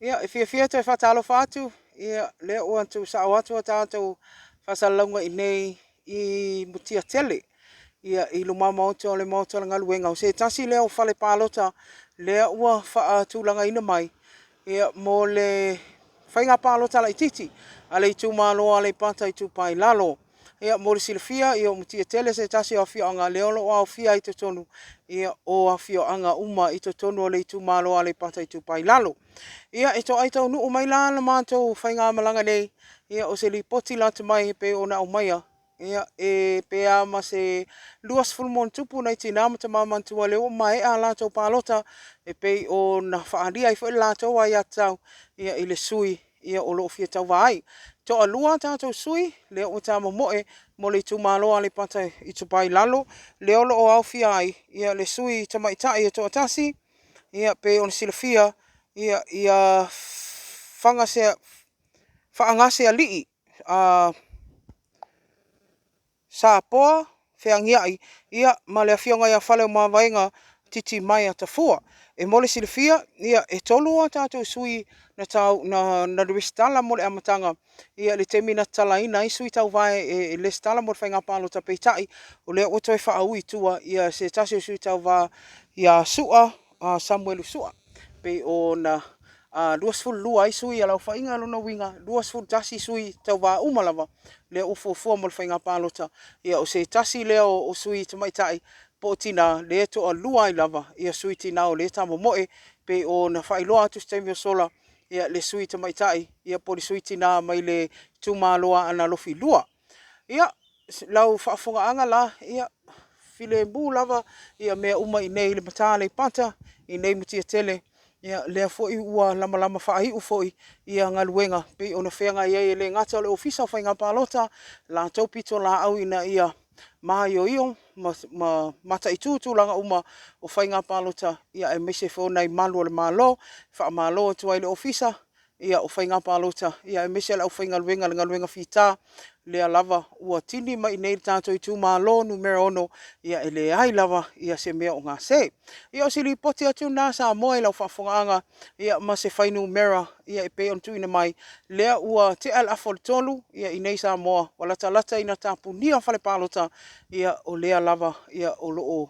Ia, e fiafia toe faatalofa atu, ia, lea ua tuusao atu a tatou faasalalauga i inei i Mutiatele, ia, i luma maota o le Maota o le Galuega. O se tasi lea o fale palota lea ua faatulagaina mai, ia, mo le faiga palota laitiiti a le itumalo o Aleipata Itupa i Lalo. Ia, mo le silafia, ia, o Mutiatele se tasi o afioaga lea o lo o aofia ai i totonu, ia, o afioaga uma i totonu o le itumalo o Aleipata Itupa i Lalo. Ia, e toai taunuu mai la la matou faigamalaga nei, ia, o se lipoti lata mai e pei ona aumaia, ia, e pe a ma se 20 ma ona tupu nai tina ma tama matutua lea ua maea a latou palota e pei ona faaalia ai foi le latou aiatatau, ia, i le sui, ia, o lo o fia tauva ai. Toalua tatou sui lea ua tamomoe mo le itumalo o Aleipata Itupa i Lalo, lea o lo o aofia ai, ia, le sui tamaitai e toatasi, ia, pei ona silafia, ia, ia Faagasealii Sapoa Feagiai, ia, ma le afioga ia Faleomavaega Titimaea Tafua. E mo le silafia, ia, e 3 a tatou sui na tau na na resitala mo le amataga, ia, i le taimi na tatalaina ai sui tauva e resitala mo le faiga palota. Peitai, o lea ua toe faaui i tua, ia, se tasi o sui tauva ia Sua Samuelu Sua, pei ona 22 ai sui a le aofaiga. Lona uiga 21 sui tauva uma lava lea ua fuafua mo le faiga palota. Ia, o se tasi lea o sui tamaitai po o tina lea e toalua ai lava, ia, sui tina o lea e tamomoe, pei ona faailoa atu i se taimi o sola, ia, le sui tamaitai, ia, po o le sui tina mai le itumalo Aana Alofi 2. Ia, lau faafofogaaga la, ia, filemu lava ia mea uma i inei i le Mata Aleipata i inei i Mutiatele. Ia, lea foi ua lamalama faaiu foi ia galuega pei ona feagai ai, e le gata o le Ofisa o Faiga Palota latou pitolaau ina ia maioio ma mataitu tulaga uma o faiga palota, ia, aemaise foi o nai malu o le Malo. Faamalo atu ai i le Ofisa, ia, o Faiga Palota, ia, aemaise le aufaigaluega i le galuega fita lea lava ua tini mai i inei i le tatou itumalo numera 6, ia, e leai lava, ia, se mea o gase. Ia, o se lipoti atu lena Samoa i lau faafofogaaga, ia, ma se fuainumera, ia, e pei ona tuuina mai lea ua tea le afa o le 3, ia, i nei Samoa ua latalata ina tapunia fale palota. Ia, o lea lava, ia, o lo o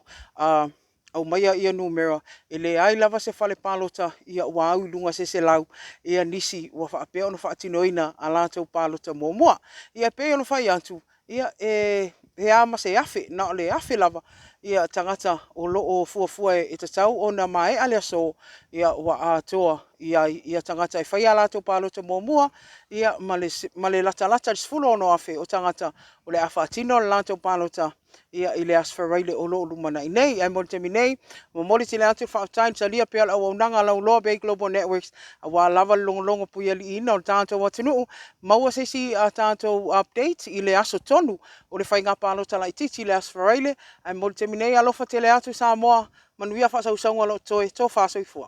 aumaia ia numera, e leai lava se fale palota, ia, ua au i luga se 100, ia, nisi ua faapea ona faatinoina a latou palota muamua. Ia, e pei ona fai atu, ia, e a ma se 1,000, na o le 1,000 lava, ia, tagata o lo o fuafua e tatau ona maea le aso, ia, ua atoa i ai, ia, tagata e fai a latou palota muamua, ia, ma le latalata i le 16,000 o tagata o le a faatino le latou palota, ia, i le Aso Faraile o lo o lumanai nei. Ae mo le taimi nei, momoli tele atu le faafetai i le talia pea o le auaunaga a Lauloa Bay Global Networks aua lava le logologo puialiiina o le tatou atunuu. Maua se isi a tatou update i le aso tonu o le faiga palota laitiiti i le Aso Faraile. Ae mo le taimi nei, alofa tele atu Samoa, manuia faasausauga o lo o totoe, tofa soifua.